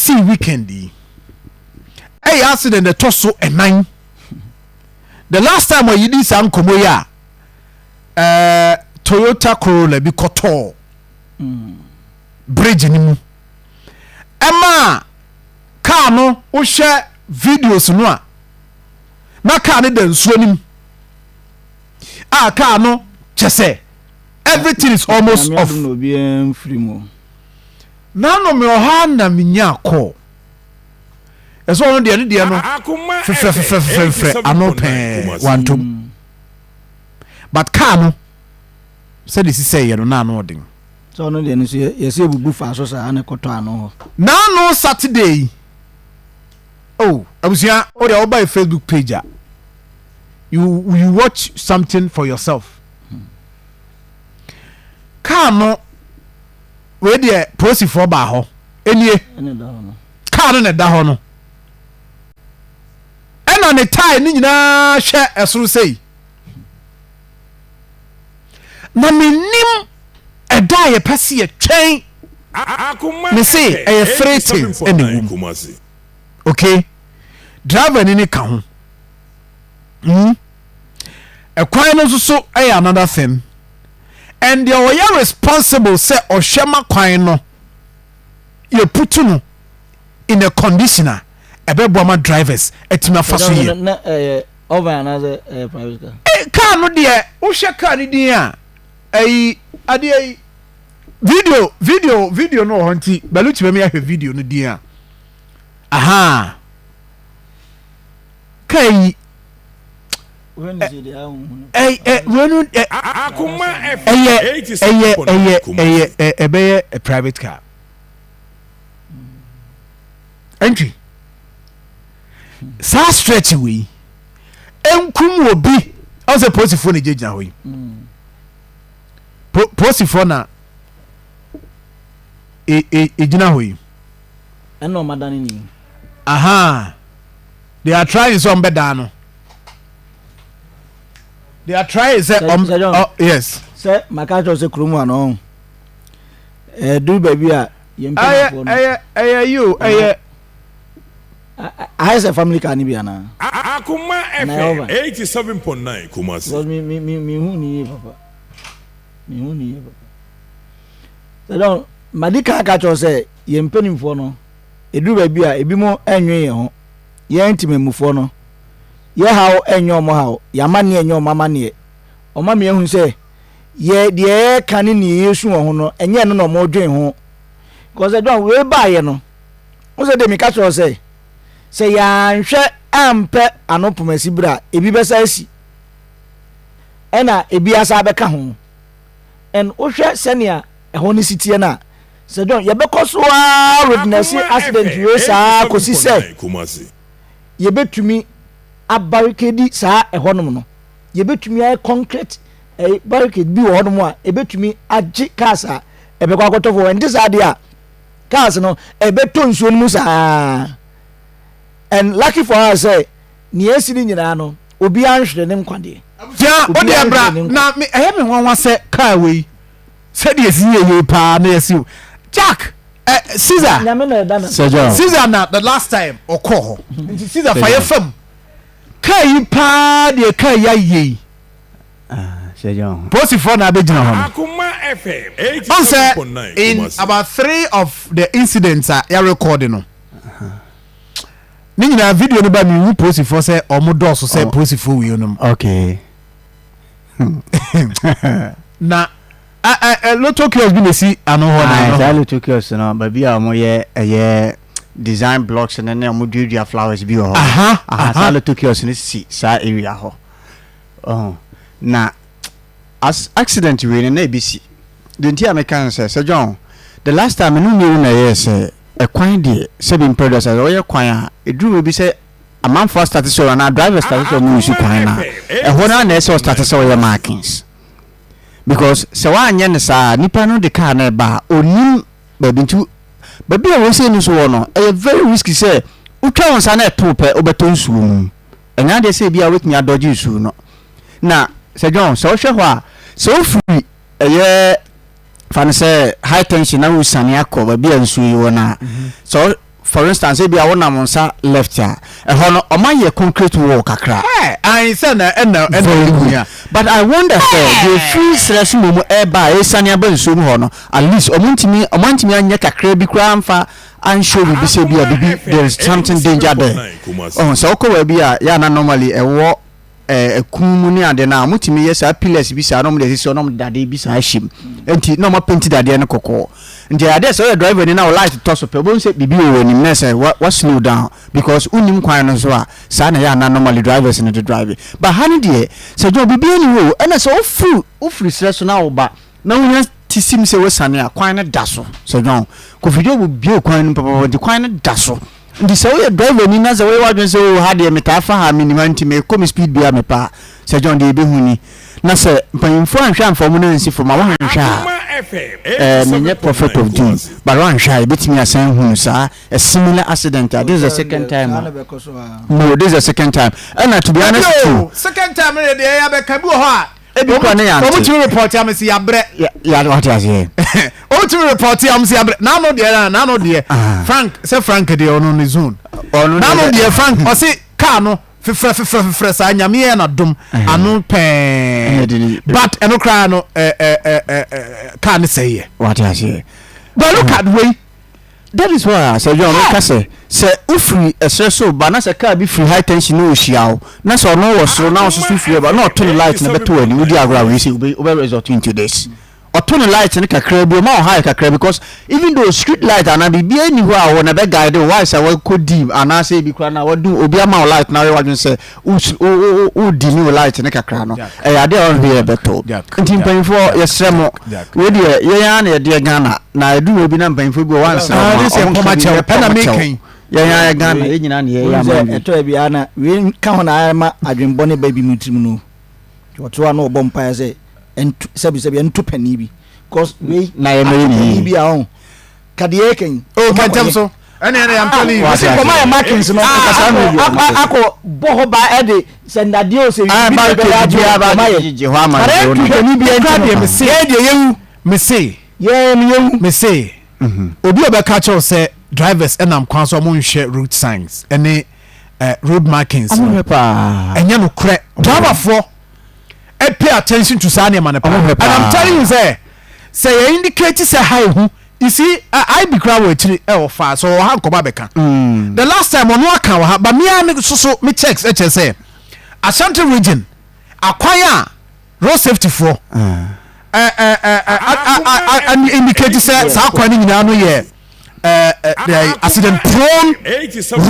Esii weekend yi ɛyɛ accident ɛtɔ so ɛnan. The last time a yɛdi saa nkɔmmɔ yi a, Toyota Corolla bi kɔtɔɔ bridge no mu ɛmaa kaa no, wohwɛ videos no a, na kaa no da nsuo no mu a kaa no kyɛ sɛ everything is almost Nyame off. adom na obiara mfiri mu. Nano me ɔha na menya kɔɔ ɛsɛ ɔno deɛ ne deɛ no Akoma fɛfrɛfɛfrɛfrɛ ano 87.9 pɛɛ Kumasi. wantom, but kaa no sɛde si sɛ yɛ no na ano ɔden. Sɛ ɔno deɛ no so yɛsɛ ebubu fa so saa na ɛkɔtɔ ano hɔ. Nano Saturday yi, oh, abusua, o deɛ ɔba yɛ Facebook page a, you watch something for yourself. Kaa no wei deɛ, polisifoɔ baa hɔ enie. Ɛna da hɔ no. Kaa no na ɛda hɔ no, ɛna ne tae ne nyinaa hwɛ ɛsoro sei na menim ɛda a yɛpɛ sɛ yɛtwɛn. Akoma Me se, ɛyɛ three things ɛna ɛwɔ mu. Kumasi. Okay, driver ni ne ka ho, Ɛkwan no nso so ɛyɛ another thing, and deɛ ɔyɛ responsible sɛ ɔhwɛ ma kwan no yɛ put no in a condition a ɛbɛboa ma drivers atumi afa so yie. Na ɛyɛ ɔvan anaasɛ ɛyɛ private car? Kaa no deɛ, wohwɛ kaa no din a, ɛyi adeɛ yi, video no wɔ hɔ, nti Baluchi bɛmi ahwɛ video no din a, aha kaa yi. Wohwɛ ne sɛ deɛ ahonhu no. Ɛ ɛ wei no ɛ Akoma ɛyɛ FM ɛyɛ 87.9 ɛyɛ Kumasi. Ɛyɛ ɛbɛyɛ a private car entry. Saa stretch wei nkum wɔ bi ɔn sɛ polisifoɔ na egyinagyina hɔ yi. Polisifoɔ na egyina hɔ yi. Ɛna ɔma dane ni. Aha, they are trying sɛ ɔmo bɛ dan no, they are trying sɛ ɔmo Sir John. Oh, yes. Sɛ maka kyerɛ wo sɛ kurom a no ɛduru baabi a yɛn ɛyɛ mpanimfoɔ no ɛyɛ yi o, ɛyɛ. Ayɛ sɛ family car no bi anaa? Akoma Na FM ɛwɔ 87.9 Kumasi. Because me hu ni yie papa, me hu ni yie papa. Sir John, madi kan aka kyerɛ wo sɛ yɛn mpanimfoɔ no, ɛduru baabi a ebi mo ɛnwen yɛn ho. Yɛn ntimamufoɔ no, yɛ haw ɛnyɛ ɔmo haw, yɛn amanneɛ ɛnyɛ ɔmo amanneɛ. Ɔma mi ehu sɛ yɛ deɛ yɛka ne nea yɛsu wɔ ho no, ɛnyɛ ɛno na ɔmo dwen ho, because Sir John, wei baayɛ no wo sɛ de meka kyerɛ wo sɛ yɛanhwɛ ampɛ ano pomasi berɛ a ebi bɛsa asi, ɛna ebi asa abɛka ho. And wohwɛ sɛnea ɛhɔ no si teɛ no a, Sir John, yɛbɛkɔ so ara witness Akoma accident FM wei saa kɔsi sɛ 87.9 Kumasi. yɛbɛtumi abarricade saa ɛhɔnom no. Yɛbɛtumi ayɛ concrete barricade bi wɔ hɔnom a ɛbɛtumi agye cars a ɛbɛkɔ akɔtɔ fɔ. Ɛnte saa deɛ a, cars no ɛbɛtɔ nsuo no mu saa. And lucky for us sɛ nea esi no nyinaa no, obiara nhwere ne nkwa deɛ. Tia o deɛ bra na me ɛyɛ me nwanwa sɛ kaa wei sɛdeɛ esi yɛ yie paa na yɛsi o Jack, Caesar. Nyame na ɛda na. Sir John. Caesar na the last time ɔkɔ hɔ nti Caesar fa yɛ fam kaa yi paa deɛ kaa yi ayɛ yi. Ah, Sir John. Polisifoɔ na abɛgyina hɔ no. Akoma FM ɔn sɛ 87.9 in Kumasi. about three of the incidents a yɛ record no ne nyinaa, video no ba mi hu polisifoɔ sɛ ɔmo dɔɔso sɛ polisifoɔ wei nom. Na ɛ lotto kiosk bi na esi ano hɔ na Ah, ɛno saa hɔ. Lotto kiosk no, baabi a wɔyɛ ɛyɛ design blocks no ne wɔn duadua flowers bi wɔ hɔ. Aha, saa lotto kiosk no si saa area hɔ. Ɔho. Na as accident wei no na ebi si. Deɛ nti a meka no sɛ, Sir John, the last time me no mmienu na ɛyɛɛ sɛ ɛkwan deɛ, sɛbi mpɛrɛdɛ sɛ ɔyɛ kwan a eduru baabi sɛ amanfoɔ astart sɛ anaa drivers start sɛ ɔmo use kwan no a, ɛhɔ no a na ɛsɛ ɔstart sɛ ɔyɛ markings, because sɛ woanyɛ no saa, nipa no de car no ɛba a, onim baabi. Nti baabi a wɔsɛ no so wɔ no, ɛyɛ very risky sɛ wotwa wo nsa na ɛto pɛ, wobɛtɔ nsuo mu. Ɛnyɛ adeɛ sɛ ebi a wobɛtumi adɔgye nsuo no. Na Sir John, sɛ wohwɛ hɔ a, sɛ wofiri ɛyɛ fa no sɛ high tension na wosane akɔ baabi a nsuo yi wɔ no a, sɛ wo For instance, ebi a wonam nsa left a, ɛhɔ no ɔmo ayɛ concrete wall kakra. Ɛ ayi sɛ na ɛna ɛna Very ɛhu good. ya. But I wonder sɛ deɛ efiri serɛ so mmom ɛreba a ɛresiane aba nsuo mu hɔ no, at least ɔmo ntumi ɔmo antumi anyɛ kakra bi koraa amfa anhyɛ biribi sɛ bi a Akoma biribi there FM is something danger there. 87.9 Kumasi. Ɔho sɛ wokɔ baabi a yɛ a na normally ɛwɔ ɛɛ ɛkun mu ne ade no a wɔtumi yɛ saa pillars bi saa na wɔde asisi hɔ na wɔde dadeɛ bi saa ahyɛ mu nti na wɔapenti dadeɛ no kɔkɔɔ nti ɛyɛ adeɛ sɛ ɔyɛ driver ni na wo light tɔ so pɛ wobɛhu sɛ biribi wɔ w'anim na sɛ wa wa slow down because wonnim kwan no so a saa na ɛyɛ ana normally drivers no de drive but ha no deɛ sɛ dwon biribi ani hɔ o ɛna sɛ wofiri wofiri serɛ so na woba na wonya ti sim sɛ wosiane a kwan no da so sɛ dwon kofidwa bue kwan no pɔpɔpɔ nti kwan no da so. Nti sɛ woyɛ driver ni na sɛ woyɛ w'adwene sɛ oh ha deɛ metaa fa ha menim ha nti mekɔ me speed biara mepɛ a, Sir John deɛ yɛbɛhu ni. Na sɛ mpanyimfoɔ anhwɛ amfa wɔn nan ansi fam a woanhwɛ a, eh, menyɛ prophet of doom, but woanhwɛ a yɛbɛtumi asan ahunu saa a similar accident a, this is the second time a, no, this is the second time, ɛna to be honest with you, Second time no deɛ deɛ yɛabɛka bi wɔ hɔ a Ebi kura ne yante. Wɔn tumi report am si yabrɛ. Ya ya wate aseɛ. Wɔn tumi report am si yabrɛ. N'ano deɛ na n'ano deɛ. Ah. Frank sɛ Frank deɛ ɔno ne zone. Ɔno N'ano deɛ Frank ɔsi car no fefrɛ fefrɛ fefrɛ saa nyame yɛ na dom Eh. ano Ɛna pɛɛ. de ne- But ɛno koraa no ɛ ɛ ɛ ɛ car no sɛe yɛ. Wate aseɛ. But look at wei. That is why a sɛ John meka sɛ sɛ wofiri ɛserɛ so ba na sɛ car bi firi high tension na ɔhyia wo na sɛ ɔno wɔ soro na wo nso so firi ba na ɔto ne light na bɛto w'ani wodi agorɔ a wei sɛ wobɛ wobɛ result into this ɔto ne light no kakra bi ɔma wo high kakra because even though street light anaa biribiara nni hɔ a wɔ na bɛ guide wo why sɛ wakɔ dim anaasɛ ebi koraa na wadu obi ama wo light na woyɛ w'adwene sɛ wodi ne wo light ne kakra no ɛyɛ adeɛ a ɔnhwɛ yɛ bɛtɔ nti mpanyinfoɔ yɛsrɛ mo wei deɛ yɛn ara na yɛdeɛ Ghana na ɛdu wɔ bi na mpanyinfoɔ bi wɔ wansrɛ mo a ɔmo nka bi yɛ pɔm kyɛw yɛn ara yɛ Ghana yɛn nyinaa na yɛyɛ ama bi ɛtɔ bi ana wei ka ho na ama adwenbɔne ba bi mu tirim no ɔto ano ɔbɔ mpaeɛ sɛ ɛnto sɛbi sɛbi ɛnto panin bi cause wei na yɛ mɛyɛ ne yie bi a ɔn kadeɛ yɛ kɛn. o kɛntɛm so ɛne ɛne i'm telling you. wɔsi kɔma yɛ markings no akɔ akɔ bɔ hɔ ba ɛde sɛ nnadeɛ o sɛ ah, bibi bɛ bɛ agye kɔma yɛ hɔ ama kare tutani bi ɛnti no yɛ deɛ yɛwu mese yɛ yɛwu mese obi a ɔbɛka kyerɛw sɛ drivers ɛnam kwan so ɔmo nhwɛ road signs ɛne eh, road markings no ɛnyɛ no korɛ driverfoɔ pay attention to saa nneɛma no paa and i'm telling you sɛ sɛ yɛ indicate sɛ ha ehu you see IB kura wɔ akyiri ɛwɔ fa so wɔ ha nkɔba bɛka mm. the last time ɔno aka wɔ ha but mea me soso me checks ɛkyɛ sɛ Ashanti region akwan a road safety foɔ indicate sɛ saa kwan no nyinaa no yɛ accident prone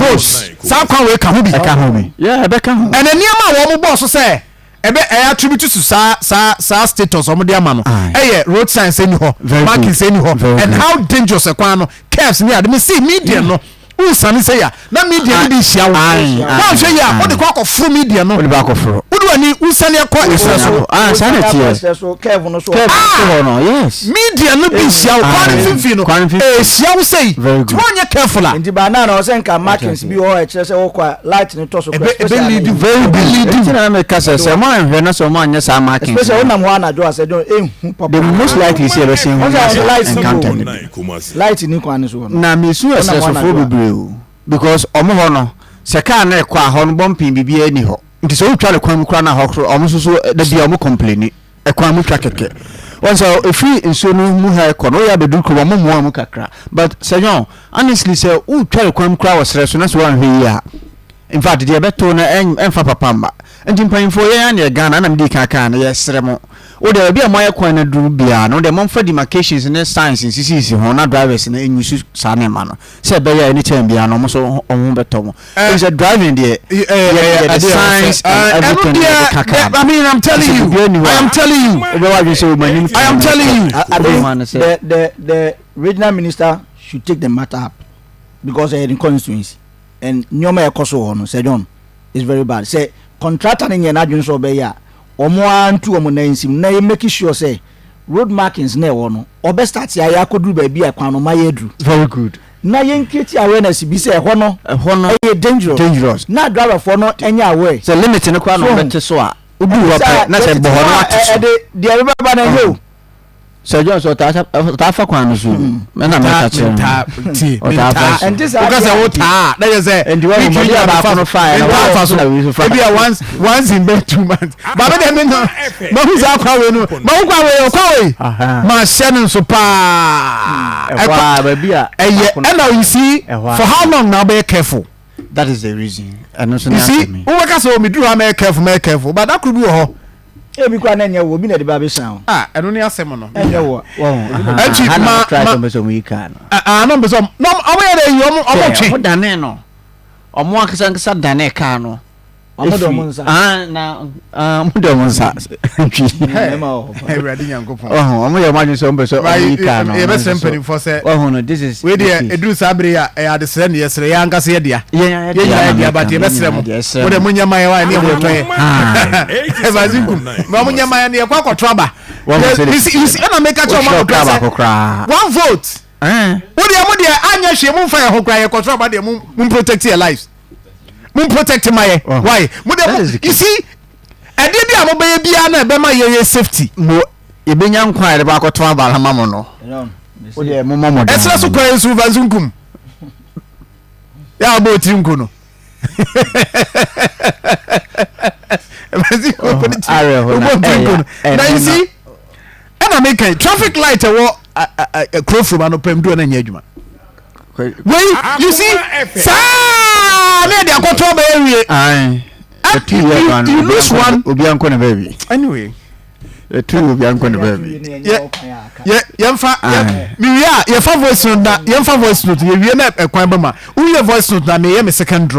roads saa kwan wei ka ho bi ɛka ho bi ɛbɛka ho ɛna nneɛma a wɔn bɔɔ so sɛ ɛbɛ ɛyɛ attribute to saa saa saa status wɔn de ama no ɛyɛ road signs ɛni hɔ markings ɛni hɔ and how dangerous ɛkwan no curves ni ade mi si median no wosane sɛ ya na media no bi hyia wo woanhwɛ yi a wode kɔ akɔforo media no wode bɛ akɔforo wode w'ani wosane akɔ ɛserɛ so ah saa na ɛteɛ curve no so curve so hɔ no yes media no bi hyia wo kwan mfimfini no ɛhyia wo sɛi nti woanyɛ careful a nti baa naa na ɔsɛ nka markings bi wɔ hɔ ɛkyerɛ sɛ wokɔ a light no tɔ so kora especially lead very good nti na meka sɛ sɛ mo anhwɛ na sɛ mo anyɛ saa markings especially wonam hɔ anadwo a sɛ dɔn ɛnhu papa the most likely sɛ yɛbɛsɛn hu encounter no bi Light ni kwan no so hɔ no. Na mesu ɛsrɛsofoɔ bebree o because ɔmo hɔ no sɛ car no ɛkɔ a hɔ no bɔmpin biribiara ni hɔ nti sɛ wotwa no kwan mu koraa na hɔ koro ɔmo nso so da bia ɔmo complaini ɛkwan mu twa kɛkɛ wɔn sɛ efiri nsuo no mu ha ɛkɔ no woyɛ abɛduru kurom ɔmo mmoa mu kakra but sɛ yɔn honestly sɛ wotwa no kwan mu koraa wɔ serɛ so na sɛ woanhwɛ yie a in fact deɛ ɛbɛto no ɛmfa papa mma nti mpanyinfoɔ yɛn aneɛ Ghana ɛna mede kan kan no yɛsrɛ mo Wo deɛ baabi a moayɛ kwan no aduru biara no, wo deɛ momfa demarcations ne signs nsisisisi ho na drivers no nuse saa nneɛma no sɛ ɛbɛyɛ a anytime biara no wɔn nso wɔn ho bɛtɔ wɔn. Ɛfiri sɛ driving deɛ yɛ yɛde signs and everything na yɛde ka car no. I mean I'm telling you, Biribiara nni hɔ I am a telling you, wobɛwɔ adwene sɛ wɔn anim I am telling you. I think the the the regional minister should take the matter up because ɛyɛ ne constituency and nneɛma a ɛkɔ so wɔ hɔ no Sir John is very bad sɛ contractor no nyɛ n'adwene sɛ ɔbɛyɛ a wɔn ara ntu wɔn nan nsim na yɛ make sure sɛ road markings na ɛwɔ no ɔbɛ start ayɛ akɔduru baabi a kwan no ma yɛ aduru. Very good. Na yɛn create awareness bi sɛ ɛhɔ no ɛhɔ no ɛyɛ dangerous. Dangerous. Na driverfoɔ no ɛnyɛ aware. Sɛ limit no koraa na wɔbɛte so a woduru hɔ pɛ na sɛ bɔ hɔ no ate so. Ɛde deɛ ɛbɛba no ɛnyɛ o. Sir John sɛ ɔtaa ɔtaa fa kwan no so mɛ na mɛka kyerɛ no tie ɔtaa fa so Ɛnte saa woka sɛ deɛ. wotaa na yɛ sɛ Nti wɔn metwi mo nya de baako mefa no so faeɛ na mentaa wɔn fa so na wei nso faeɛ. ebi a once in bɛ 2 months ba me deɛ me na mahu saa kwan wei no, mahu kwan wei, ɔkwan wei Aha. mahyɛ no nso paa. Ɛhɔ a baabi a ɛyɛ baako no ɛna you see, Ɛhɔ a. for how long na wobɛyɛ careful? That is the reason ɛno nso ne You see, asɛm yi. wobɛka sɛ o meduru ha, mɛyɛ careful, mɛyɛ careful, but da koro bi wɔ hɔ. Ebi kora na ɛnyɛ wo, obi na ɛde ba abɛsan wo. Ah, ɛno ne asɛm no. Ɛnyɛ wo. Wɔn Ɛtwi, ha na wɔn try sɛ wɔn bɛ sɛ wɔn yi kaa no. Ah, na ɔmo sɛ ɔmo na ɔmo yɛ dɛ yi ɔmo twe. Ɔmo dane no, ɔmo ankasa ankasa dane kaa no. Ɔmo de ɔmo nsa. Ah, na ah, ɔmo de ɔmo nsa twi. Mmarima wɔ hɔ paa. Awurade Nyankopɔn. Ɔho ɔmo yɛ ɔmo adwene sɛ ɔmo pɛ sɛ ɔmo yi kaa no. Yɛbɛsrɛ mpanimfoɔ sɛ ɔho no, this is wei the deɛ case. ɛduru saa bere yi a, ɛyɛ adesrɛ ne yɛsrɛ, yɛ ankasa yɛ dea. Yɛn ayɛ yɛn dea nyinaa na yɛ dea meka but no, yɛn yɛbɛsrɛ nyinaa mo deɛ, ɛsrɛ mo deɛ mo. monyɛ ma yɛ wa ne ɛho tɔ yɛ. Ah. Ɛfɛ nkum ma monyɛ ma yɛ ne yɛkɔ akɔto aba. Wɔn mo sɛ de- You see, ɛna meka kyerɛ ɔmo Wohwɛ akɔto ɔkra sɛ baako koraa. one vote. Ɛn. Wo deɛ, mo deɛ anyɛ hwee, momfa yɛ ho koraa, yɛkɔto aba deɛ, mo protect your lives, mo protect ma yɛ. Oh. Why mo deɛ That mo is the you case. see, ɛdeɛ bi a mobɛyɛ biara na ɛbɛma yɛyɛ safety. Mo yɛbɛnya nkwa a yɛde bɛ akɔto aba no ma mo no. Wo deɛ mo mɔ mo dan. Ɛsrɛ so kwan nso fa nso nkum yɛ a wobɔ otiri nko no ɛbɛsi awerɛho na wobɔ otiri nko no ɛyɛ- na you ɛno see, ɛna meka yi, traffic light ɛwɔ kuro furum ano pɛm duro na nyɛ adwuma wei, you see, saa ne yɛde akɔto aba awie. Ayi. Ah, Etu yɛ kwan no. you lose one. Obi ankɔ ne baabi. Anyway. Etu obi ankɔ ne baabi. Yɛ yɛ yɛmfa yɛ Aye. mewie a, yɛfa voice note na yɛmfa voice note yɛwie na ɛkwan bɛma wowie voice note na meyɛ me second draw.